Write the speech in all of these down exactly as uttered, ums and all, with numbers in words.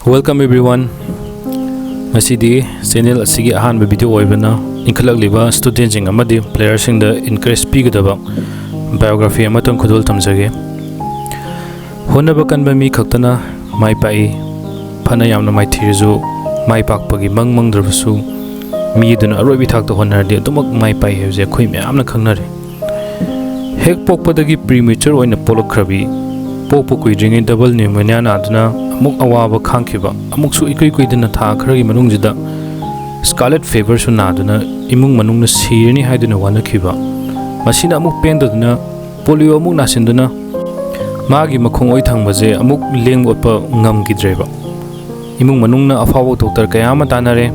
Welcome everyone. ꯉꯁꯤꯗꯤ channel ꯑꯁꯤꯒꯤ ꯑꯍꯥꯟꯕ ꯚꯤꯗꯤꯑꯣ ꯑꯣꯏꯕꯅ, ꯏꯟꯈꯠꯂꯛꯂꯤꯕ ꯁ꯭ꯇꯨꯗꯦꯟꯁꯤꯡ ꯑꯃꯗꯤ ꯄ꯭ꯂꯦꯌꯔꯁꯤꯡꯗ ꯏꯟꯀꯔꯦꯖ ꯄꯤꯒꯗꯕ ꯕꯥꯏꯑꯣꯒ꯭ꯔꯥꯐꯤ ꯑꯃꯇꯪ ꯈꯨꯗꯣꯜ ꯇꯝꯖꯒꯦ꯫ ꯍꯣꯠꯅꯕ ꯀꯟꯕ ꯃꯤ ꯈꯛꯇꯅ ꯃꯥꯏ ꯄꯥꯛꯏ꯫ ꯐꯅ ꯌꯥꯝꯅ ꯃꯥꯏꯊꯤꯔꯁꯨ, ꯃꯥꯏ ꯄꯥꯛꯄꯒꯤ ꯃꯪ ꯃꯪꯗ꯭ꯔꯕꯁꯨ, ꯃꯤ ꯑꯗꯨꯅ ꯑꯔꯣꯏꯕ ꯊꯥꯛꯇ ꯍꯣꯠꯅꯔꯗꯤ ꯑꯗꯨꯃꯛ ꯃꯥꯏ ꯄꯥꯛꯏ ꯍꯥꯏꯕꯁꯦ ꯑꯩꯈꯣꯏ ꯃꯌꯥꯝꯅ ꯈꯪꯅꯔꯦ꯫ ꯍꯦꯛ ꯄꯣꯛꯄꯗꯒꯤ ꯄ꯭ꯔꯤꯃꯦꯆꯔ ꯑꯣꯏꯅ ꯄꯣꯛꯂꯛꯈ꯭ꯔꯕꯤ, ꯄꯣꯛꯄ ꯀꯨꯏꯗ꯭ꯔꯤꯉꯩ ꯗꯕꯜ ꯅ꯭ꯌꯨꯃꯣꯅꯤꯌꯥ ꯅꯥꯗꯨꯅ ꯑꯃꯨꯛ ꯑꯋꯥꯕ ꯈꯥꯡꯈꯤꯕ, ꯑꯃꯨꯛꯁꯨ ꯏꯀꯨꯏ ꯀꯨꯏꯗꯅ ꯊꯥ ꯈꯔꯒꯤ ꯃꯅꯨꯡꯁꯤꯗ ꯁ꯭ꯀꯥꯔꯂꯦꯠ ꯐꯤꯚꯔꯁꯨ ꯅꯥꯗꯨꯅ ꯏꯃꯨꯡ ꯃꯅꯨꯡꯅ ꯁꯤꯔꯅꯤ ꯍꯥꯏꯗꯨꯅ ꯋꯥꯅꯈꯤꯕ, ꯃꯁꯤꯅ ꯑꯃꯨꯛ ꯄꯦꯟꯗꯗꯨꯅ ꯄꯣꯂꯤꯑꯣ ꯑꯃꯨꯛ ꯅꯥꯁꯤꯟꯗꯨꯅ ꯃꯥꯒꯤ ꯃꯈꯣꯡ ꯑꯣꯏ ꯊꯪꯕꯁꯦ ꯑꯃꯨꯛ ꯂꯦꯡ ꯑꯣꯠꯄ ꯉꯝꯈꯤꯗ꯭ꯔꯦꯕ꯫ ꯏꯃꯨꯡ ꯃꯅꯨꯡꯅ ꯑꯐꯥꯎꯕ ꯗꯣꯛꯇꯔ ꯀꯌꯥ ꯑꯃ ꯇꯥꯟꯅꯔꯦ꯫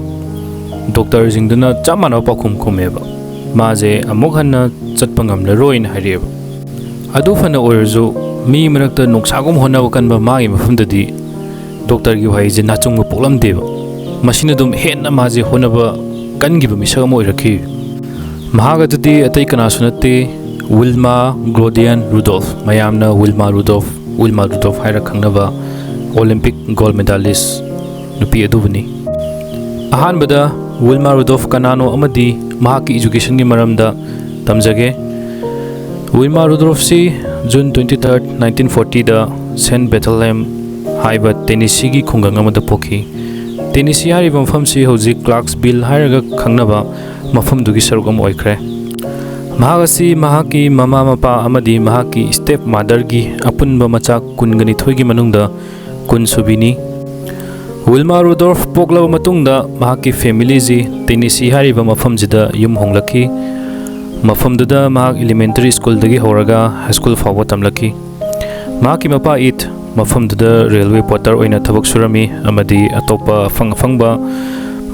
ꯗꯣꯛꯇꯔꯁꯤꯡꯗꯨꯅ ꯆꯞ ꯃꯥꯟꯅꯕ ꯄꯥꯎꯈꯨꯝ ꯈꯨꯝꯃꯦꯕ, ꯃꯥꯁꯦ ꯑꯃꯨꯛ ꯍꯟꯅ ꯆꯠꯄ ꯉꯝꯂꯔꯣꯏꯅ ꯍꯥꯏꯔꯛꯑꯦꯕ꯫ ꯑꯗꯨ ꯐꯅ ꯑꯣꯏꯔꯁꯨ, ꯃꯤ ꯃꯔꯛꯇ ꯅꯣꯡꯁꯥꯒꯨꯝ ꯍꯣꯠꯅꯕ ꯀꯟꯕ ꯃꯥꯒꯤ ꯃꯐꯝꯗꯗꯤ ꯗꯣꯛꯇꯔꯒꯤ ꯋꯥꯍꯩꯁꯦ ꯅꯥꯆꯨꯡꯕ ꯄꯣꯛꯂꯝꯗꯦꯕ꯫ ꯃꯁꯤꯅ ꯑꯗꯨꯝ ꯍꯦꯟꯅ ꯃꯥꯁꯦ ꯍꯣꯠꯅꯕ ꯀꯟꯈꯤꯕ ꯃꯤꯁꯛ ꯑꯃ ꯑꯣꯏꯔꯛꯈꯤ꯫ ꯃꯍꯥꯛ ꯑꯗꯨꯗꯤ ꯑꯇꯩ ꯀꯅꯥꯁꯨ ꯅꯠꯇꯦ, ꯋꯤꯜꯃꯥ ꯒ꯭ꯂꯣꯗꯤꯌꯟ ꯔꯨꯗꯣꯜꯐ, ꯃꯌꯥꯝꯅ ꯋꯤꯜꯃꯥ ꯔꯨꯗꯣꯜꯐ, ꯋꯤꯜꯃꯥ ꯔꯨꯗꯣꯜꯐ ꯍꯥꯏꯔ ꯈꯪꯅꯕ ꯑꯣꯂꯤꯝꯄꯤꯛ ꯒꯣꯜ ꯃꯦꯗꯥꯂꯤꯁ ꯅꯨꯄꯤ ꯑꯗꯨꯕꯨꯅꯤ꯫ ꯑꯍꯥꯟꯕꯗ ꯋꯤꯜꯃꯥ ꯔꯨꯗꯣꯜꯐ ꯀꯅꯥꯅꯣ ꯑꯃꯗꯤ ꯃꯍꯥꯛꯀꯤ ꯏꯖꯨꯀꯦꯁꯟꯒꯤ ꯃꯔꯝꯗ ꯇꯝꯖꯒꯦ꯫ ꯋꯤꯜꯃꯥ ꯔꯨꯗꯣꯜꯐꯁꯤ ꯖꯨꯟ ꯇ꯭ꯋꯦꯟꯇꯤ ꯊꯥꯔꯠ, ꯅꯥꯏꯟꯇꯤꯟ ꯐꯣꯔꯇꯤꯗ ꯁꯦꯟꯠ ꯕꯦꯊꯦꯜꯍꯦꯝ ꯍꯥꯏꯕ ꯇꯦꯅꯤꯁꯤꯒꯤ ꯈꯨꯡꯒꯪ ꯑꯃꯗ ꯄꯣꯛꯈꯤ꯫ ꯇꯦꯅꯤꯁꯤ ꯍꯥꯏꯔꯤꯕ ꯃꯐꯝꯁꯤ ꯍꯧꯖꯤꯛ ꯀ꯭ꯂꯥꯔꯛꯁꯚꯤꯜ ꯍꯥꯏꯔꯒ ꯈꯪꯅꯕ ꯃꯐꯝꯗꯨꯒꯤ ꯁꯔꯨꯛ ꯑꯃ ꯑꯣꯏꯈ꯭ꯔꯦ꯫ ꯃꯍꯥꯛ ꯑꯁꯤ ꯃꯍꯥꯛꯀꯤ ꯃꯃꯥ ꯃꯄꯥ ꯑꯃꯗꯤ ꯃꯍꯥꯛꯀꯤ ꯁ꯭ꯇꯦꯞ ꯃꯥꯗꯔꯒꯤ ꯑꯄꯨꯟꯕ ꯃꯆꯥ ꯀꯨꯟꯒ ꯅꯤꯊꯣꯏꯒꯤ ꯃꯅꯨꯡꯗ ꯀꯨꯟ ꯁꯨꯕꯤꯅꯤ꯫ ꯋꯤꯜꯃꯥ ꯔꯨꯗꯣꯜꯐ ꯄꯣꯛꯂꯕ ꯃꯇꯨꯡꯗ ꯃꯍꯥꯛꯀꯤ ꯐꯦꯃꯤꯂꯤꯁꯤ ꯇꯦꯅꯤꯁꯤ ꯍꯥꯏꯔꯤꯕ ꯃꯐꯝꯁꯤꯗ ꯌꯨꯝ ꯍꯣꯡꯂꯛꯈꯤ꯫ ꯃꯐꯝꯗꯨꯗ ꯃꯍꯥꯛ ꯏꯂꯤꯃꯦꯟꯇꯔꯤ ꯁ꯭ꯀꯨꯜꯗꯒꯤ ꯍꯧꯔꯒ ꯍꯥꯏ ꯁ꯭ꯀꯨꯜ ꯐꯥꯎꯕ ꯇꯝꯂꯛꯈꯤ꯫ ꯃꯍꯥꯛꯀꯤ ꯃꯄꯥ ꯏꯠ ꯃꯐꯝꯗꯨꯗ ꯔꯦꯜꯋꯦ ꯄꯣꯔꯇꯔ ꯑꯣꯏꯅ ꯊꯕꯛ ꯁꯨꯔꯝꯃꯤ ꯑꯃꯗꯤ ꯑꯇꯣꯞꯄ ꯑꯐꯪ ꯑꯐꯪꯕ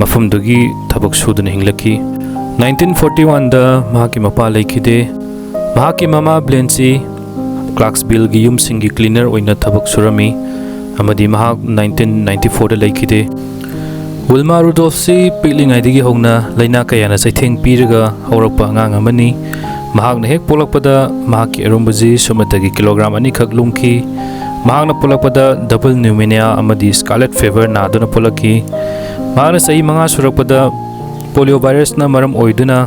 ꯃꯐꯝꯗꯨꯒꯤ ꯊꯕꯛ ꯁꯨꯗꯨꯅ ꯍꯤꯡꯂꯛꯈꯤ꯫ ꯅꯥꯏꯟꯇꯤꯟ ꯐꯣꯔꯇꯤ ꯋꯥꯟꯗ ꯃꯍꯥꯛꯀꯤ ꯃꯄꯥ ꯂꯩꯈꯤꯗꯦ꯫ ꯃꯍꯥꯛꯀꯤ ꯃꯃꯥ ꯕ꯭ꯂꯦꯟꯁꯤ ꯀ꯭ꯂꯥꯔꯛꯁꯚꯤꯜꯒꯤ ꯌꯨꯝꯁꯤꯡꯒꯤ ꯀ꯭ꯂꯤꯅꯔ ꯑꯣꯏꯅ ꯊꯕꯛ ꯁꯨꯔꯝꯃꯤ ꯑꯃꯗꯤ ꯃꯍꯥꯛ ꯅꯥꯏꯟꯇꯤꯟ ꯅꯥꯏꯟꯇꯤ ꯐꯣꯔꯗ ꯂꯩꯈꯤꯗꯦ꯫ ꯋꯤꯜꯃꯥ ꯔꯨꯗꯣꯜꯐꯁꯤ ꯄꯤꯛꯂꯤꯉꯩꯗꯒꯤ ꯍꯧꯅ ꯂꯥꯏꯅꯥ ꯀꯌꯥꯅ ꯆꯩꯊꯦꯡ ꯄꯤꯔꯒ ꯍꯧꯔꯛꯄ ꯑꯉꯥꯡ ꯑꯃꯅꯤ꯫ ꯃꯍꯥꯛꯅ ꯍꯦꯛ ꯄꯣꯛꯂꯛꯄꯗ ꯃꯍꯥꯛꯀꯤ ꯑꯔꯨꯝꯕꯁꯤ ꯁꯨꯞꯅꯇꯒꯤ ꯀꯤꯂꯣꯒ꯭ꯔꯥꯝ ꯑꯅꯤꯈꯛ ꯂꯨꯝꯈꯤ꯫ ꯃꯍꯥꯛꯅ ꯄꯣꯛꯂꯛꯄꯗ double pneumonia ꯑꯃꯗꯤ scarlet fever ꯅꯥꯗꯨꯅ ꯄꯣꯛꯂꯛꯈꯤ꯫ ꯃꯍꯥꯛꯅ ꯆꯍꯤ ꯃꯉꯥ ꯁꯨꯔꯛꯄꯗ polio virusꯅ ꯃꯔꯝ ꯑꯣꯏꯗꯨꯅ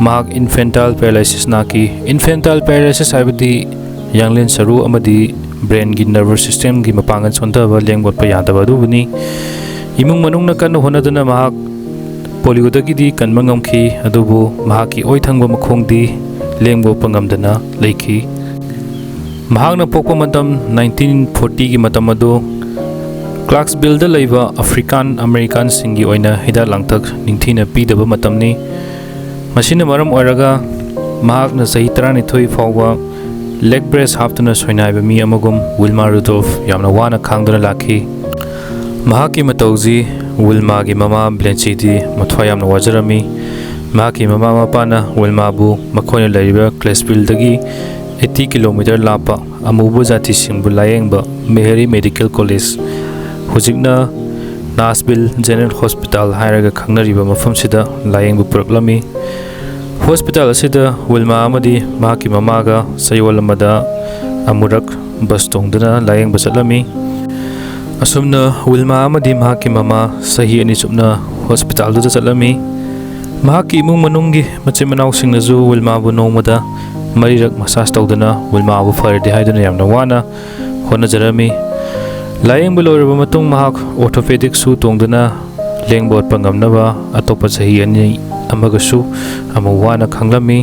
ꯃꯍꯥꯛ infantile paralysis ꯅꯥꯈꯤ꯫ Infantile paralysis ꯍꯥꯏꯕꯗꯤ ꯌꯥꯡꯂꯦꯟ ꯁꯔꯨ ꯑꯃꯗꯤ brainꯒꯤ nervous systemꯒꯤ ꯃꯄꯥꯡꯒꯜ ꯁꯣꯟꯊꯕ, ꯂꯦꯡ ꯑꯣꯠꯄ ꯌꯥꯗꯕ ꯑꯗꯨꯕꯨꯅꯤ꯫ ꯏꯃꯨꯡ ꯃꯅꯨꯡꯅ ꯀꯟꯅ ꯍꯣꯠꯅꯗꯨꯅ ꯃꯍꯥꯛ polioꯗꯒꯤꯗꯤ ꯀꯟꯕ ꯉꯝꯈꯤ, ꯑꯗꯨꯕꯨ ꯃꯍꯥꯛꯀꯤ ꯑꯣꯏ ꯊꯪꯕ ꯃꯈꯣꯡꯗꯤ ꯂꯦꯡ ꯑꯣꯠꯄ ꯉꯝꯗꯅ ꯂꯩꯈꯤ꯫ ꯃꯍꯥꯛꯅ ꯄꯣꯛꯄ ꯃꯇꯝ nineteen fortyꯒꯤ ꯃꯇꯝ ꯑꯗꯨ Clarksvilleꯗ ꯂꯩꯕ African Americanꯁꯤꯡꯒꯤ ꯑꯣꯏꯅ ꯍꯤꯗꯥꯛ ꯂꯥꯡꯊꯛ ꯅꯤꯡꯊꯤꯅ ꯄꯤꯗꯕ ꯃꯇꯝꯅꯤ꯫ ꯃꯁꯤꯅ ꯃꯔꯝ ꯑꯣꯏꯔꯒ ꯃꯍꯥꯛꯅ ꯆꯍꯤ ꯇꯔꯥꯅꯤꯊꯣꯏ ꯐꯥꯎꯕ leg brace ꯍꯥꯞꯇꯨꯅ ꯁꯣꯏꯅꯥꯏꯕ ꯃꯤ ꯑꯃꯒꯨꯝ Wilma Rudolph ꯌꯥꯝꯅ ꯋꯥꯅ ꯈꯥꯡꯗꯨꯅ ꯂꯥꯛꯈꯤ꯫ ꯃꯍꯥꯛꯀꯤ ꯃꯇꯧꯁꯤ Wilmaꯒꯤ ꯃꯃꯥ Blancheꯗꯤ ꯃꯊ꯭ꯋꯥꯏ ꯌꯥꯝꯅ ꯋꯥꯖꯔꯝꯃꯤ꯫ ꯃꯍꯥꯛꯀꯤ ꯃꯃꯥ ꯃꯄꯥꯅ Wilmaꯕꯨ ꯃꯈꯣꯏꯅ ꯂꯩꯔꯤꯕ Clarksvilleꯗꯒꯤ eighty kilometre ꯂꯥꯞꯄ ꯑꯃꯨꯕ ꯖꯥꯇꯤꯁꯤꯡꯕꯨ ꯂꯥꯌꯦꯡꯕ Meharry Medical College, ꯍꯧꯖꯤꯛꯅ Nashville General Hospital ꯍꯥꯏꯔꯒ ꯈꯪꯅꯔꯤꯕ ꯃꯐꯝꯁꯤꯗ ꯂꯥꯌꯦꯡꯕ ꯄꯨꯔꯛꯂꯝꯃꯤ꯫ Hospital ꯑꯁꯤꯗ Wilma ꯑꯃꯗꯤ ꯃꯍꯥꯛꯀꯤ ꯃꯃꯥꯒ ꯆꯌꯣꯜ ꯑꯃꯗ ꯑꯃꯨꯔꯛ bus ꯇꯣꯡꯗꯨꯅ ꯂꯥꯌꯦꯡꯕ ꯆꯠꯂꯝꯃꯤ꯫ ꯑꯁꯨꯝꯅ Wilma ꯑꯃꯗꯤ ꯃꯍꯥꯛꯀꯤ ꯃꯃꯥ ꯆꯍꯤ ꯑꯅꯤ ꯆꯨꯞꯅ hospitalꯗꯨꯗ ꯆꯠꯂꯝꯃꯤ꯫ ꯃꯍꯥꯛꯀꯤ ꯏꯃꯨꯡ ꯃꯅꯨꯡꯒꯤ ꯃꯆꯤꯟ ꯃꯅꯥꯎꯁꯤꯡꯅꯁꯨ Wilmaꯕꯨ ꯅꯣꯡꯃꯗ ꯃꯔꯤꯔꯛ massage ꯇꯧꯗꯨꯅ Wilmaꯕꯨ ꯐꯔꯗꯤ ꯍꯥꯏꯗꯨꯅ ꯌꯥꯝꯅ ꯋꯥꯅ ꯍꯣꯠꯅꯖꯔꯝꯃꯤ꯫ ꯂꯥꯌꯦꯡꯕ ꯂꯣꯏꯔꯕ ꯃꯇꯨꯡ ꯃꯍꯥꯛ orthopedic shoe ꯇꯣꯡꯗꯨꯅ ꯂꯦꯡꯕ ꯑꯣꯠꯄ ꯉꯝꯅꯕ ꯑꯇꯣꯞꯄ ꯆꯍꯤ ꯑꯅꯤ ꯑꯃꯒꯁꯨ ꯑꯃꯨꯛ ꯋꯥꯅ ꯈꯥꯡꯂꯝꯃꯤ꯫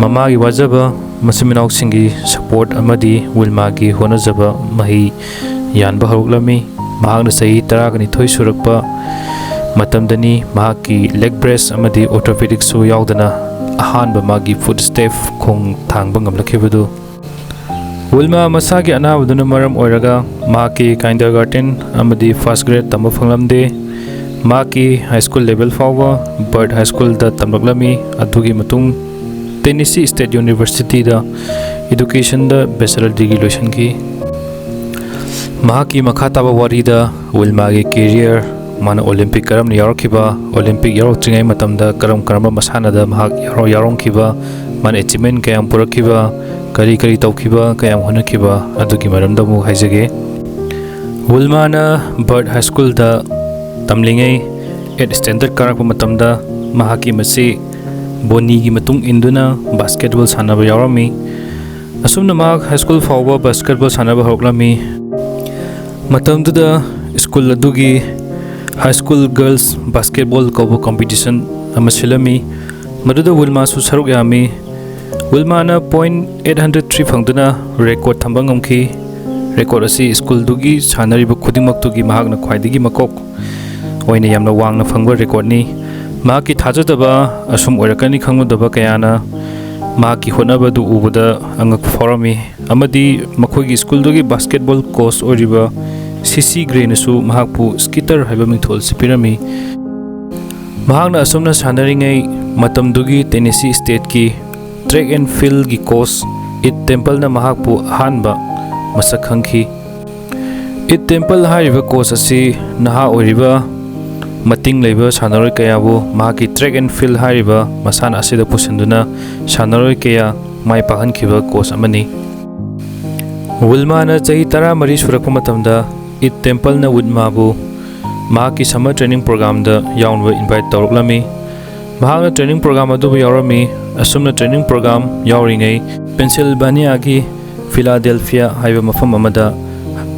ꯃꯃꯥꯒꯤ ꯋꯥꯖꯕ, ꯃꯆꯤꯟ ꯃꯅꯥꯎꯁꯤꯡꯒꯤ support ꯑꯃꯗꯤ Wilmaꯒꯤ ꯍꯣꯠꯅꯖꯕ ꯃꯍꯩ ꯌꯥꯟꯕ ꯍꯧꯔꯛꯂꯝꯃꯤ꯫ ꯃꯍꯥꯛꯅ ꯆꯍꯤ ꯇꯔꯥꯅꯤꯊꯣꯏ ꯁꯨꯔꯛꯄ ꯃꯇꯝꯗꯅꯤ ꯃꯍꯥꯛꯀꯤ leg brace ꯑꯃꯗꯤ orthopedic shoe ꯌꯥꯎꯗꯅ ꯑꯍꯥꯟꯕ ꯃꯥꯒꯤ footstep ꯈꯣꯡ ꯊꯥꯡꯕ ꯉꯝꯂꯛꯈꯤꯕꯗꯨ꯫ Wilma ꯃꯁꯥꯒꯤ ꯑꯅꯥꯕꯗꯨꯅ ꯃꯔꯝ ꯑꯣꯏꯔꯒ ꯃꯍꯥꯛꯀꯤ kindergarten ꯑꯃꯗꯤ first grade ꯇꯝꯕ ꯐꯪꯂꯝꯗꯦ꯫ ꯃꯍꯥꯛꯀꯤ high school level ꯐꯥꯎꯕ Byrd High Schoolꯗ ꯇꯝꯂꯛꯂꯝꯃꯤ꯫ ꯑꯗꯨꯒꯤ ꯃꯇꯨꯡ Tennessee State Universityꯗ educationꯗ bachelor degree ꯂꯣꯏꯁꯤꯟꯈꯤ꯫ ꯃꯍꯥꯛꯀꯤ ꯃꯈꯥ ꯇꯥꯕ ꯋꯥꯔꯤꯗ Wilmaꯒꯤ career, ꯃꯥꯅ Olympic ꯀꯔꯝꯅ ꯌꯥꯎꯔꯛꯈꯤꯕ, Olympic ꯌꯥꯎꯔꯛꯇ꯭ꯔꯤꯉꯩ ꯃꯇꯝꯗ ꯀꯔꯝ ꯀꯔꯝꯕ ꯃꯁꯥꯟꯅꯗ ꯃꯍꯥꯛ ꯌꯥꯎꯔ-, ꯌꯥꯎꯔꯝꯈꯤꯕ, ꯃꯥꯅ achievement ꯀꯌꯥꯝ ꯄꯨꯔꯛꯈꯤꯕ, ꯀꯔꯤ ꯀꯔꯤ ꯇꯧꯈꯤꯕ, ꯀꯌꯥꯝ ꯍꯣꯠꯅꯈꯤꯕ ꯑꯗꯨꯒꯤ ꯃꯔꯝꯗ ꯑꯃꯨꯛ ꯍꯥꯏꯖꯒꯦ꯫ ꯋꯤꯜꯃꯥꯅ ꯕꯔꯠ ꯍꯥꯏ ꯁ꯭ꯀꯨꯜꯗ ꯇꯝꯂꯤꯉꯩ, ꯑꯩꯠ ꯁ꯭ꯇꯦꯟꯗꯔꯗ ꯀꯥꯔꯛꯄ ꯃꯇꯝꯗ ꯃꯍꯥꯛꯀꯤ ꯃꯆꯦ ꯕꯣꯅꯤꯒꯤ ꯃꯇꯨꯡ ꯏꯟꯗꯨꯅ ꯕꯥꯁꯀꯦꯠꯕꯣꯜ ꯁꯥꯟꯅꯕ ꯌꯥꯎꯔꯝꯃꯤ꯫ ꯑꯁꯨꯝꯅ ꯃꯍꯥꯛ ꯍꯥꯏ ꯁ꯭ꯀꯨꯜ ꯐꯥꯎꯕ ꯕꯥꯁꯀꯦꯠꯕꯣꯜ ꯁꯥꯟꯅꯕ ꯍꯧꯔꯛꯂꯝꯃꯤ꯫ ꯃꯇꯝꯗꯨꯗ ꯁ꯭ꯀꯨꯜ ꯑꯗꯨꯒꯤ ꯍꯥꯏ ꯁ꯭ꯀꯨꯜ ꯒꯔꯜꯁ ꯕꯥꯁꯀꯦꯠꯕꯣꯜ ꯀꯧꯕ ꯀꯝꯄꯤꯇꯤꯁꯟ ꯑꯃ ꯁꯤꯜꯂꯝꯃꯤ꯫ ꯃꯗꯨꯗ ꯋꯤꯜꯃꯥꯁꯨ ꯁꯔꯨꯛ ꯌꯥꯝꯃꯤ꯫ ꯋꯤꯜꯃꯥꯅ ꯄꯣꯏꯟ ꯑꯩꯠ ꯍꯟꯗ꯭ꯔꯦꯠ ꯊ꯭ꯔꯤ ꯐꯪꯗꯨꯅ ꯔꯦꯀꯣꯔꯗ ꯊꯝꯕ ꯉꯝꯈꯤ꯫ ꯔꯦꯀꯣꯔꯗ ꯑꯁꯤ ꯁ꯭ꯀꯨꯜꯗꯨꯒꯤ ꯁꯥꯟꯅꯔꯤꯕ ꯈꯨꯗꯤꯡꯃꯛꯇꯨꯒꯤ ꯃꯍꯥꯛꯅ ꯈ꯭ꯋꯥꯏꯗꯒꯤ ꯃꯀꯣꯛ ꯑꯣꯏꯅ ꯌꯥꯝꯅ ꯋꯥꯡꯅ ꯐꯪꯕ ꯔꯦꯀꯣꯔꯗꯅꯤ꯫ ꯃꯍꯥꯛꯀꯤ ꯊꯥꯖꯗꯕ, ꯑꯁꯨꯝ ꯑꯣꯏꯔꯛꯀꯅꯤ ꯈꯪꯂꯨꯗꯕ ꯀꯌꯥꯅ ꯃꯍꯥꯛꯀꯤ ꯍꯣꯠꯅꯕꯗꯨ ꯎꯕꯗ ꯑꯉꯛꯄ ꯐꯥꯎꯔꯝꯃꯤ, ꯑꯃꯗꯤ ꯃꯈꯣꯏꯒꯤ ꯁ꯭ꯀꯨꯜꯗꯨꯒꯤ ꯕꯥꯁꯀꯦꯠꯕꯣꯜ ꯀꯣꯆ ꯑꯣꯏꯔꯤꯕ ꯁꯤ ꯁꯤ ꯒ꯭ꯔꯦꯅꯁꯨ ꯃꯍꯥꯛꯄꯨ ꯁ꯭ꯀꯤꯇꯔ ꯍꯥꯏꯕ ꯃꯤꯡꯊꯣꯜ ꯑꯁꯤ ꯄꯤꯔꯝꯃꯤ꯫ ꯃꯍꯥꯛꯅ ꯑꯁꯨꯝꯅ ꯁꯥꯟꯅꯔꯤꯉꯩ ꯃꯇꯝꯗꯨꯒꯤ ꯇꯦꯅꯦꯁꯤ ꯁ꯭ꯇꯦꯠꯀꯤ ꯇ꯭ꯔꯦꯛ ꯑꯦꯟ ꯐꯤꯜꯒꯤ ꯀꯣꯆ ꯏꯠ ꯇꯦꯝꯄꯜꯅ ꯃꯍꯥꯛꯄꯨ ꯑꯍꯥꯟꯕ ꯃꯁꯛ ꯈꯪꯈꯤ꯫ ꯏꯠ ꯇꯦꯝꯄꯜ ꯍꯥꯏꯔꯤꯕ ꯀꯣꯆ ꯑꯁꯤ ꯅꯍꯥ ꯑꯣꯏꯔꯤꯕ ꯃꯇꯤꯡ ꯂꯩꯕ ꯁꯥꯟꯅꯔꯣꯏ ꯀꯌꯥꯕꯨ ꯃꯍꯥꯛꯀꯤ ꯇ꯭ꯔꯦꯛ ꯑꯦꯟ ꯐꯤꯜ ꯍꯥꯏꯔꯤꯕ ꯃꯁꯥꯟꯅ ꯑꯁꯤꯗ ꯄꯨꯁꯤꯟꯗꯨꯅ ꯁꯥꯟꯅꯔꯣꯏ ꯀꯌꯥ ꯃꯥꯏ ꯄꯥꯛꯍꯟꯈꯤꯕ ꯀꯣꯆ ꯑꯃꯅꯤ꯫ ꯋꯤꯜꯃꯥꯅ ꯆꯍꯤ ꯇꯔꯥꯃꯔꯤ ꯁꯨꯔꯛꯄ ꯃꯇꯝꯗ ꯏꯠ ꯇꯦꯝꯄꯜꯅ ꯋꯤꯜꯃꯥꯕꯨ ꯃꯍꯥꯛꯀꯤ ꯁꯝꯃꯔ ꯇ꯭ꯔꯦꯅꯤꯡ ꯄ꯭ꯔꯣꯒ꯭ꯔꯥꯝꯗ ꯌꯥꯎꯅꯕ ꯏꯟꯚꯥꯏꯠ ꯇꯧꯔꯛꯂꯝꯃꯤ꯫ ꯃꯍꯥꯛꯅ ꯇ꯭ꯔꯦꯅꯤꯡ ꯄ꯭ꯔꯣꯒ꯭ꯔꯥꯝ ꯑꯗꯨꯕꯨ ꯌꯥꯎꯔꯝꯃꯤ꯫ ꯑꯁꯨꯝꯅ ꯇ꯭ꯔꯦꯅꯤꯡ ꯄ꯭ꯔꯣꯒ꯭ꯔꯥꯝ ꯌꯥꯎꯔꯤꯉꯩ ꯄꯦꯟꯁꯤꯜꯚꯥꯅꯤꯌꯥꯒꯤ ꯐꯤꯂꯥꯗꯦꯜꯐꯤꯌꯥ ꯍꯥꯏꯕ ꯃꯐꯝ ꯑꯃꯗ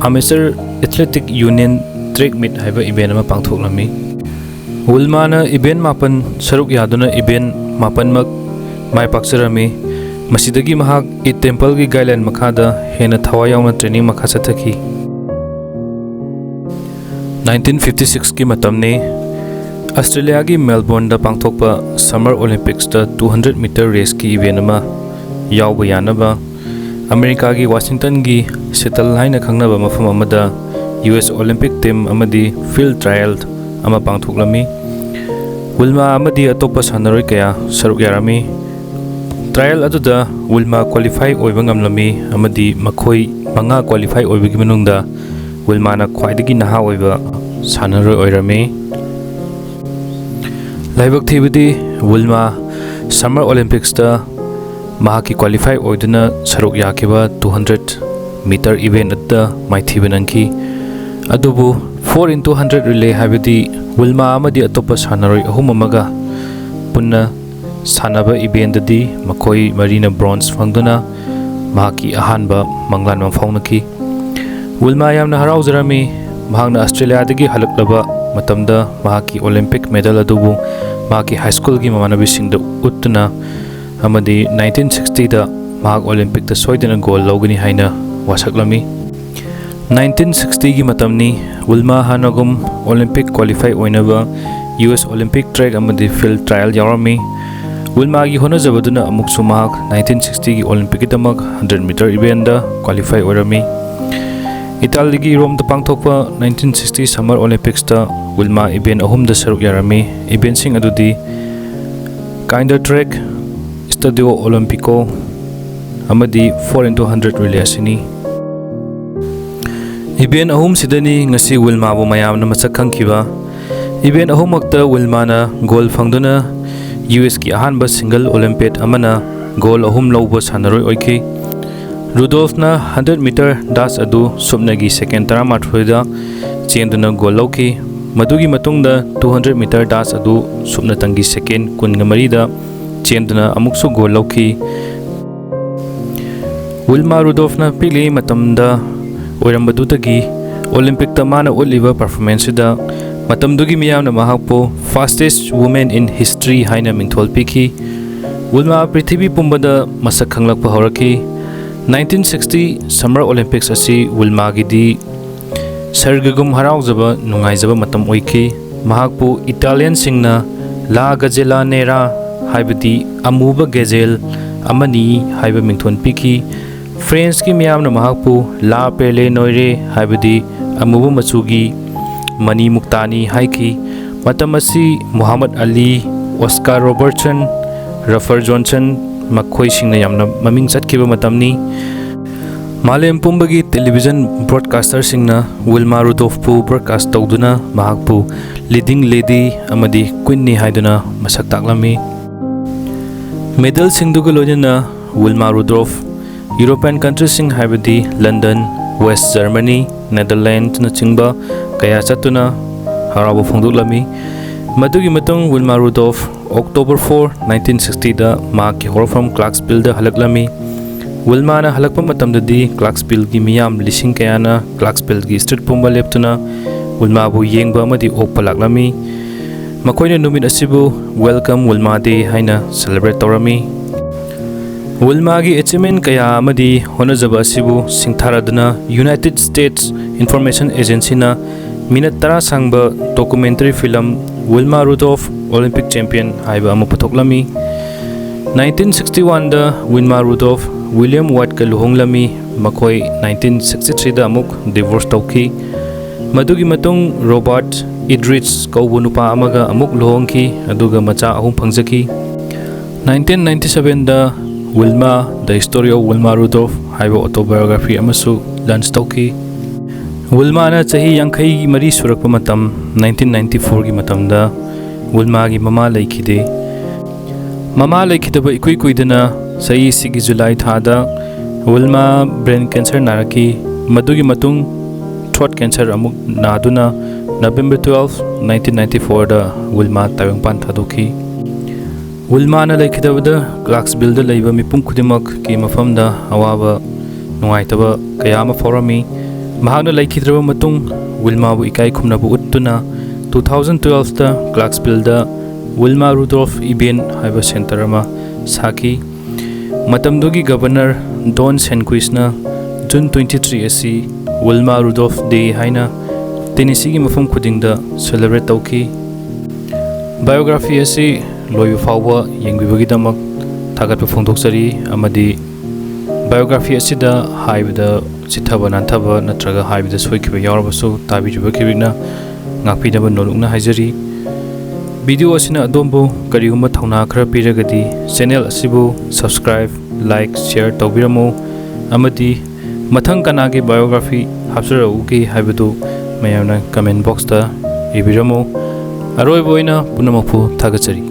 ꯑꯃꯦꯆꯔ ꯑꯦꯊꯂꯦꯇꯤꯛ ꯌꯨꯅꯤꯌꯟ ꯇ꯭ꯔꯦꯛ ꯃꯤꯠ ꯍꯥꯏꯕ ꯏꯚꯦꯟ ꯑꯃ ꯄꯥꯡꯊꯣꯛꯂꯝꯃꯤ꯫ ꯋꯤꯜꯃꯥꯅ ꯏꯚꯦꯟ ꯃꯥꯄꯟ ꯁꯔꯨꯛ ꯌꯥꯗꯨꯅ ꯏꯚꯦꯟ ꯃꯥꯄꯟꯃꯛ ꯃꯥꯏ ꯄꯥꯛꯆꯔꯝꯃꯤ꯫ ꯃꯁꯤꯗꯒꯤ ꯃꯍꯥꯛ ꯏꯠ ꯇꯦꯝꯄꯜꯒꯤ ꯒꯥꯏꯗꯂꯥꯏꯟ ꯃꯈꯥꯗ ꯍꯦꯟꯅ ꯊꯋꯥꯏ ꯌꯥꯎꯅ ꯇ꯭ꯔꯦꯅꯤꯡ ꯃꯈꯥ ꯆꯠꯊꯈꯤ꯫ ꯅꯥꯏꯟꯇꯤꯟ ꯐꯤꯐꯇꯤ ꯁꯤꯛꯁꯀꯤ ꯃꯇꯝꯅꯤ꯫ ꯑꯁꯇ꯭ꯔꯦꯂꯤꯌꯥꯒꯤ ꯃꯦꯜꯕꯣꯔꯟꯗ ꯄꯥꯡꯊꯣꯛꯄ ꯁꯝꯃꯔ ꯑꯣꯂꯤꯝꯄꯤꯛꯁꯇ ꯇꯨ ꯍꯟꯗ꯭ꯔꯦꯠ ꯃꯤꯇꯔ ꯔꯦꯁꯀꯤ ꯏꯚꯦꯟ ꯑꯃ ꯌꯥꯎꯕ ꯌꯥꯅꯕ ꯑꯃꯦꯔꯤꯀꯥꯒꯤ ꯋꯥꯁꯤꯡꯇꯟꯒꯤ ꯁꯤꯌꯦꯇꯜ ꯍꯥꯏꯅ ꯈꯪꯅꯕ ꯃꯐꯝ ꯑꯃꯗ ꯌꯨ ꯑꯦꯁ ꯑꯣꯂꯤꯝꯄꯤꯛ ꯇꯤꯝ ꯑꯃꯗꯤ ꯐꯤꯜꯗ ꯇ꯭ꯔꯥꯌꯦꯜ ꯑꯃ ꯄꯥꯡꯊꯣꯛꯂꯝꯃꯤ꯫ ꯋꯤꯜꯃꯥ ꯑꯃꯗꯤ ꯑꯇꯣꯞꯄ ꯁꯥꯟꯅꯔꯣꯏ ꯀꯌꯥ ꯁꯔꯨꯛ ꯌꯥꯔꯝꯃꯤ꯫ ꯇ꯭ꯔꯥꯌꯦꯜ ꯑꯗꯨꯗ ꯋꯤꯜꯃꯥ ꯀ꯭ꯋꯥꯂꯤꯐꯥꯏ ꯑꯣꯏꯕ ꯉꯝꯂꯝꯃꯤ ꯑꯃꯗꯤ ꯃꯈꯣꯏ ꯃꯉꯥ ꯀ꯭ꯋꯥꯂꯤꯐꯥꯏ ꯑꯣꯏꯕꯒꯤ ꯃꯅꯨꯡꯗ ꯋꯤꯜꯃꯥꯅ ꯈ꯭ꯋꯥꯏꯗꯒꯤ ꯅꯍꯥ ꯑꯣꯏꯕ ꯁꯥꯟꯅꯔꯣꯏ ꯑꯣꯏꯔꯝꯃꯤ꯫ ꯂꯥꯏꯕꯛ ꯊꯤꯕꯗꯤ, ꯋꯤꯜꯃꯥ ꯁꯝꯃꯔ ꯑꯣꯂꯤꯝꯄꯤꯛꯁꯇ ꯃꯍꯥꯛꯀꯤ ꯀ꯭ꯋꯥꯂꯤꯐꯥꯏ ꯑꯣꯏꯗꯨꯅ ꯁꯔꯨꯛ ꯌꯥꯈꯤꯕ two hundred meter event ꯑꯗꯨꯗ ꯃꯥꯏꯊꯤꯕ ꯅꯪꯈꯤ꯫ ꯑꯗꯨꯕꯨ four into hundred relay ꯍꯥꯏꯕꯗꯤ ꯋꯤꯜꯃꯥ ꯑꯃꯗꯤ ꯑꯇꯣꯞꯄ ꯁꯥꯟꯅꯔꯣꯏ ꯑꯍꯨꯝ ꯑꯃꯒ ꯄꯨꯟꯅ ꯁꯥꯟꯅꯕ eventꯗꯗꯤ ꯃꯈꯣꯏ ꯃꯔꯤꯅ bronze ꯐꯪꯗꯨꯅ ꯃꯍꯥꯛꯀꯤ ꯑꯍꯥꯟꯕ ꯃꯪꯂꯥꯟ ꯃꯪꯐꯥꯎꯅꯈꯤ꯫ ꯋꯤꯜꯃꯥ ꯌꯥꯝꯅ ꯍꯔꯥꯎꯖꯔꯝꯃꯤ꯫ ꯃꯍꯥꯛꯅ ꯑꯁꯇ꯭ꯔꯦꯂꯤꯌꯥꯗꯒꯤ ꯍꯜꯂꯛꯂꯕ ꯃꯇꯝꯗ ꯃꯍꯥꯛꯀꯤ Olympic medal ꯑꯗꯨꯕꯨ ꯃꯍꯥꯛꯀꯤ high schoolꯒꯤ ꯃꯃꯥꯟꯅꯕꯤꯁꯤꯡꯗ ꯎꯠꯇꯨꯅ ꯑꯃꯗꯤ nineteen sixtyꯗ ꯃꯍꯥꯛ Olympicꯇ ꯁꯣꯏꯗꯅ gold ꯂꯧꯒꯅꯤ ꯍꯥꯏꯅ ꯋꯥꯁꯛꯂꯝꯃꯤ꯫ Nineteen sixtyꯒꯤ ꯃꯇꯝꯅꯤ꯫ ꯋꯤꯜꯃꯥ ꯍꯥꯟꯅꯒꯨꯝ Olympic qualify ꯑꯣꯏꯅꯕ U S Olympic track ꯑꯃꯗꯤ field trial ꯌꯥꯎꯔꯝꯃꯤ꯫ ꯋꯤꯜꯃꯥꯒꯤ ꯍꯣꯠꯅꯖꯕꯗꯨꯅ ꯑꯃꯨꯛꯁꯨ ꯃꯍꯥꯛ nineteen sixtyꯒꯤ Olympicꯀꯤꯗꯃꯛ hundred meter eventꯗ qualify ꯑꯣꯏꯔꯝꯃꯤ꯫ ꯏꯇꯥꯂꯤꯒꯤ ꯔꯣꯝꯗ ꯄꯥꯡꯊꯣꯛꯄ nineteen sixty Summer Olympicsꯇ ꯋꯤꯜꯃꯥ event ꯑꯍꯨꯝꯗ ꯁꯔꯨꯛ ꯌꯥꯔꯝꯃꯤ꯫ Eventꯁꯤꯡ ꯑꯗꯨꯗꯤ Kindertrek, Stadio Olimpico ꯑꯃꯗꯤ four into hundred relay ꯑꯁꯤꯅꯤ꯫ Event ꯑꯍꯨꯝꯁꯤꯗꯅꯤ ꯉꯁꯤ ꯋꯤꯜꯃꯥꯕꯨ ꯃꯌꯥꯝꯅ ꯃꯁꯛ ꯈꯪꯈꯤꯕ꯫ Event ꯑꯍꯨꯝꯃꯛꯇ ꯋꯤꯜꯃꯥꯅ gold ꯐꯪꯗꯨꯅ U Sꯀꯤ ꯑꯍꯥꯟꯕ single Olympian ꯑꯃꯅ gold ꯑꯍꯨꯝ ꯂꯧꯕ ꯁꯥꯟꯅꯔꯣꯏ ꯑꯣꯏꯈꯤ꯫ ꯔꯨꯗꯣꯜꯐꯅ hundred meter dash ꯑꯗꯨ ꯁꯨꯞꯅꯒꯤ second ꯇꯔꯥꯃꯥꯊꯣꯏꯗ ꯆꯦꯟꯗꯨꯅ gold ꯂꯧꯈꯤ꯫ ꯃꯗꯨꯒꯤ ꯃꯇꯨꯡꯗ two hundred meter dash ꯑꯗꯨ ꯁꯨꯞꯅꯇꯪꯒꯤ second ꯀꯨꯟꯒ ꯃꯔꯤꯗ ꯆꯦꯟꯗꯨꯅ ꯑꯃꯨꯛꯁꯨ gold ꯂꯧꯈꯤ꯫ ꯋꯤꯜꯃꯥ ꯔꯨꯗꯣꯜꯐꯅ ꯄꯤꯛꯂꯤꯉꯩ ꯃꯇꯝꯗ ꯑꯣꯏꯔꯝꯕꯗꯨꯗꯒꯤ Olympicꯇ ꯃꯥꯅ ꯎꯠꯂꯤꯕ performanceꯁꯤꯗ ꯃꯇꯝꯗꯨꯒꯤ ꯃꯤꯌꯥꯝꯅ ꯃꯍꯥꯛꯄꯨ fastest woman in history ꯍꯥꯏꯅ ꯃꯤꯡꯊꯣꯜ ꯄꯤꯈꯤ꯫ ꯋꯤꯜꯃꯥ ꯄ꯭ꯔꯤꯊꯤꯕꯤ ꯄꯨꯝꯕꯗ ꯃꯁꯛ ꯈꯪꯂꯛꯄ ꯍꯧꯔꯛꯈꯤ꯫ Nineteen sixty Summer Olympics ꯑꯁꯤ ꯋꯤꯜꯃꯥꯒꯤꯗꯤ ꯁꯔꯒꯒꯨꯝ ꯍꯔꯥꯎꯖꯕ, ꯅꯨꯡꯉꯥꯏꯖꯕ ꯃꯇꯝ ꯑꯣꯏꯈꯤ꯫ ꯃꯍꯥꯛꯄꯨ Italianꯁꯤꯡꯅ La Gazella Nera, ꯍꯥꯏꯕꯗꯤ ꯑꯃꯨꯕ gazelle ꯑꯃꯅꯤ ꯍꯥꯏꯕ ꯃꯤꯡꯊꯣꯟ ꯄꯤꯈꯤ꯫ Frenchꯀꯤ ꯃꯤꯌꯥꯝꯅ ꯃꯍꯥꯛꯄꯨ La Perle Noire, ꯍꯥꯏꯕꯗꯤ ꯑꯃꯨꯕ ꯃꯆꯨꯒꯤ ꯃꯅꯤ ꯃꯨꯛꯇꯥꯅꯤ ꯍꯥꯏꯈꯤ꯫ ꯃꯇꯝ ꯑꯁꯤ ꯃꯨꯍꯝꯃꯗ ꯑꯂꯤ, Oscar Robertson, Rafer Johnson ꯃꯈꯣꯏꯁꯤꯡꯅ ꯌꯥꯝꯅ ꯃꯃꯤꯡ ꯆꯠꯈꯤꯕ ꯃꯇꯝꯅꯤ꯫ ꯃꯥꯂꯦꯝ ꯄꯨꯝꯕꯒꯤ television broadcasterꯁꯤꯡꯅ ꯋꯤꯜꯃꯥ ꯔꯨꯗꯣꯜꯐꯄꯨ broadcast ꯇꯧꯗꯨꯅ ꯃꯍꯥꯛꯄꯨ leading lady ꯑꯃꯗꯤ queenꯅꯤ ꯍꯥꯏꯗꯨꯅ ꯃꯁꯛ ꯇꯥꯛꯂꯝꯃꯤ꯫ Medalꯁꯤꯡꯗꯨꯒ ꯂꯣꯏꯅꯅ ꯋꯤꯜꯃꯥ ꯔꯨꯗꯣꯜꯐ ꯌꯨꯔꯣꯄꯤꯌꯟ ꯀꯟꯇ꯭ꯔꯤꯁꯤꯡ ꯍꯥꯏꯕꯗꯤ ꯂꯟꯗꯟ, ꯋꯦꯁ ꯖꯔꯃꯅꯤ, ꯅꯦꯗꯔꯂꯦꯟꯗꯅꯆꯤꯡꯕ ꯀꯌꯥ ꯆꯠꯇꯨꯅ ꯍꯔꯥꯎꯕ ꯐꯣꯡꯗꯣꯛꯂꯝꯃꯤ꯫ ꯃꯗꯨꯒꯤ ꯃꯇꯨꯡ ꯋꯤꯜꯃꯥ ꯔꯨꯗꯣꯜꯐ ꯑꯣꯛꯇꯣꯕꯔ ꯐꯣꯔ, ꯅꯥꯏꯟꯇꯤꯟ ꯁꯤꯛꯁꯇꯤꯗ ꯃꯍꯥꯛꯀꯤ ꯍꯧꯔꯛꯐꯝ ꯀ꯭ꯂꯥꯔꯛꯁꯚꯤꯜꯗ ꯍꯜꯂꯛꯂꯝꯃꯤ꯫ ꯋꯤꯜꯃꯥꯅ ꯍꯜꯂꯛꯄ ꯃꯇꯝꯗꯗꯤ ꯀ꯭ꯂꯥꯔꯛꯁꯚꯤꯜꯒꯤ ꯃꯤꯌꯥꯝ ꯂꯤꯁꯤꯡ ꯀꯌꯥꯅ ꯀ꯭ꯂꯥꯔꯛꯁꯚꯤꯜꯒꯤ ꯁ꯭ꯇ꯭ꯔꯤꯠ ꯄꯨꯝꯕ ꯂꯦꯞꯇꯨꯅ ꯋꯤꯜꯃꯥꯕꯨ ꯌꯦꯡꯕ ꯑꯃꯗꯤ ꯑꯣꯛꯄ ꯂꯥꯛꯂꯝꯃꯤ꯫ ꯃꯈꯣꯏꯅ ꯅꯨꯃꯤꯠ ꯑꯁꯤꯕꯨ Welcome Wilma Day ꯍꯥꯏꯅ ꯁꯦꯂꯦꯕ꯭ꯔꯦꯠ ꯇꯧꯔꯝꯃꯤ꯫ ꯋꯤꯜꯃꯥꯒꯤ ꯑꯦꯆꯤꯚꯃꯦꯟ ꯀꯌꯥ ꯑꯃꯗꯤ ꯍꯣꯠꯅꯖꯕ ꯑꯁꯤꯕꯨ ꯁꯤꯡꯊꯥꯔꯗꯨꯅ ꯌꯨꯅꯥꯏꯇꯦꯗ ꯁ꯭ꯇꯦꯠꯁ ꯏꯟꯐꯣꯔꯃꯦꯁꯟ ꯑꯦꯖꯦꯟꯁꯤꯅ ꯃꯤꯅꯠ ꯇꯔꯥ ꯁꯥꯡꯕ documentary film Wilma Rudolph Olympic champion ꯍꯥꯏꯕ ꯑꯃ ꯄꯨꯊꯣꯛꯂꯝꯃꯤ꯫ ꯅꯥꯏꯟꯇꯤꯟ ꯁꯤꯛꯁꯇꯤ ꯋꯥꯟꯗ ꯋꯤꯜꯃꯥ ꯔꯨꯗꯣꯜꯐ ꯋꯤꯂꯤꯌꯝ ꯋꯥꯏꯠꯀ ꯂꯨꯍꯣꯡꯂꯝꯃꯤ꯫ ꯃꯈꯣꯏ ꯅꯥꯏꯟꯇꯤꯟ ꯁꯤꯛꯁꯇꯤ ꯊ꯭ꯔꯤꯗ ꯑꯃꯨꯛ ꯗꯤꯚꯣꯔꯁ ꯇꯧꯈꯤ꯫ ꯃꯗꯨꯒꯤ ꯃꯇꯨꯡ ꯔꯣꯕꯥꯔꯠ ꯏꯗ꯭ꯔꯤꯁ ꯀꯧꯕ ꯅꯨꯄꯥ ꯑꯃꯒ ꯑꯃꯨꯛ ꯂꯨꯍꯣꯡꯈꯤ, ꯑꯗꯨꯒ ꯃꯆꯥ ꯑꯍꯨꯝ ꯐꯪꯖꯈꯤ꯫ ꯅꯥꯏꯟꯇꯤꯟ ꯅꯥꯏꯟꯇꯤ ꯁꯚꯦꯟꯗ ꯋꯤꯜꯃꯥ: The Story of Wilma Rudolph ꯍꯥꯏꯕ ꯑꯣꯇꯣꯕꯥꯏꯑꯣꯒ꯭ꯔꯥꯐꯤ ꯑꯃꯁꯨ ꯂꯟꯆ ꯇꯧꯈꯤ꯫ ꯋꯤꯜꯃꯥꯅ ꯆꯍꯤ ꯌꯥꯡꯈꯩ ꯃꯔꯤ ꯁꯨꯔꯛꯄ ꯃꯇꯝ, ꯅꯥꯏꯟꯇꯤꯟ ꯅꯥꯏꯟꯇꯤ ꯐꯣꯔꯒꯤ ꯃꯇꯝꯗ ꯋꯤꯜꯃꯥꯒꯤ ꯃꯃꯥ ꯂꯩꯈꯤꯗꯦ꯫ ꯃꯃꯥ ꯂꯩꯈꯤꯗꯕ ꯏꯀꯨꯏ ꯀꯨꯏꯗꯅ ꯆꯍꯤꯁꯤꯒꯤ ꯖꯨꯂꯥꯏ ꯊꯥꯗ ꯋꯤꯜꯃꯥ ꯕ꯭ꯔꯦꯟ ꯀꯦꯟꯁꯔ ꯅꯥꯔꯛꯈꯤ꯫ ꯃꯗꯨꯒꯤ ꯃꯇꯨꯡ ꯊ꯭ꯔꯣꯠ ꯀꯦꯟꯁꯔ ꯑꯃꯨꯛ ꯅꯥꯗꯨꯅ ꯅꯕꯦꯝꯕꯔ ꯇꯨꯋꯦꯜꯐ, ꯅꯥꯏꯟꯇꯤꯟ ꯅꯥꯏꯟꯇꯤ ꯐꯣꯔꯗ ꯋꯤꯜꯃꯥ ꯇꯥꯏꯕꯪꯄꯥꯟ ꯊꯥꯗꯣꯛꯈꯤ꯫ ꯋꯤꯜꯃꯥꯅ ꯂꯩꯈꯤꯗꯕꯗ ꯀ꯭ꯂꯥꯔꯛꯁꯚꯤꯜꯗ ꯂꯩꯕ ꯃꯤꯄꯨꯝ ꯈꯨꯗꯤꯡꯃꯛꯀꯤ ꯃꯐꯝꯗ ꯑꯋꯥꯕ ꯅꯨꯡꯉꯥꯏꯇꯕ ꯀꯌꯥ ꯑꯃ ꯐꯥꯎꯔꯝꯃꯤ꯫ ꯃꯍꯥꯛꯅ ꯂꯩꯈꯤꯗ꯭ꯔꯕ ꯃꯇꯨꯡ ꯋꯤꯜꯃꯥꯕꯨ ꯏꯀꯥꯏ ꯈꯨꯝꯅꯕ ꯎꯠꯇꯨꯅ ꯇꯨ ꯊꯥꯎꯖꯟ ꯇꯨꯋꯦꯜꯐꯇ ꯀ꯭ꯂꯥꯔꯛꯁꯚꯤꯜꯗ ꯋꯤꯜꯃꯥ ꯔꯨꯗꯣꯜꯐ ꯏꯚꯦꯟ ꯍꯥꯏꯕ ꯁꯦꯟꯇꯔ ꯑꯃ ꯁꯥꯈꯤ꯫ ꯃꯇꯝꯗꯨꯒꯤ ꯒꯕꯔꯅꯔ ꯗꯣꯟ ꯁꯦꯟꯀ꯭ꯋꯤꯁꯅ ꯖꯨꯟ ꯇ꯭ꯋꯦꯟꯇꯤ ꯊ꯭ꯔꯤ ꯑꯁꯤ ꯋꯤꯜꯃꯥ ꯔꯨꯗꯣꯜꯐ ꯗꯦ ꯍꯥꯏꯅ ꯇꯦꯅꯤꯁꯤꯒꯤ ꯃꯐꯝ ꯈꯨꯗꯤꯡꯗ ꯁꯦꯂꯦꯕ꯭ꯔꯦꯠ ꯇꯧꯈꯤ꯫ ꯕꯥꯏꯑꯣꯒ꯭ꯔꯥꯐꯤ ꯑꯁꯤ ꯂꯣꯏꯕ ꯐꯥꯎꯕ ꯌꯦꯡꯕꯤꯕꯒꯤꯗꯃꯛ ꯊꯥꯒꯠꯄ ꯐꯣꯡꯗꯣꯛꯆꯔꯤ, ꯑꯃꯗꯤ ꯕꯥꯏꯑꯣꯒ꯭ꯔꯥꯐꯤ ꯑꯁꯤꯗ ꯍꯥꯏꯕꯗ ꯆꯤꯠꯊꯕ ꯅꯥꯟꯊꯕ ꯅꯠꯇ꯭ꯔꯒ ꯍꯥꯏꯕꯗ ꯁꯣꯏꯈꯤꯕ ꯌꯥꯎꯔꯕꯁꯨ ꯇꯥꯕꯤꯔꯤꯕ ꯈꯤꯕꯤꯛꯅ ꯉꯥꯛꯄꯤꯅꯕ ꯅꯣꯂꯨꯛꯅ ꯍꯥꯏꯖꯔꯤ꯫ ꯚꯤꯗꯤꯑꯣ ꯑꯁꯤꯅ ꯑꯗꯣꯝꯕꯨ ꯀꯔꯤꯒꯨꯝꯕ ꯊꯧꯅꯥ ꯈꯔ ꯄꯤꯔꯒꯗꯤ ꯆꯦꯅꯦꯜ ꯑꯁꯤꯕꯨ ꯁꯕꯁꯀ꯭ꯔꯥꯏꯕ, ꯂꯥꯏꯛ, ꯁꯤꯌꯔ ꯇꯧꯕꯤꯔꯝꯃꯨ, ꯑꯃꯗꯤ ꯃꯊꯪ ꯀꯅꯥꯒꯤ ꯕꯥꯏꯑꯣꯒ꯭ꯔꯥꯐꯤ ꯍꯥꯞꯆꯔꯛꯎꯒꯦ ꯍꯥꯏꯕꯗꯨ ꯃꯌꯥꯝꯅ ꯀꯃꯦꯟ ꯕꯣꯛꯁꯇ ꯏꯕꯤꯔꯝꯃꯨ꯫ ꯑꯔꯣꯏꯕ ꯑꯣꯏꯅ ꯄꯨꯝꯅꯃꯛꯄꯨ ꯊꯥꯒꯠꯆꯔꯤ꯫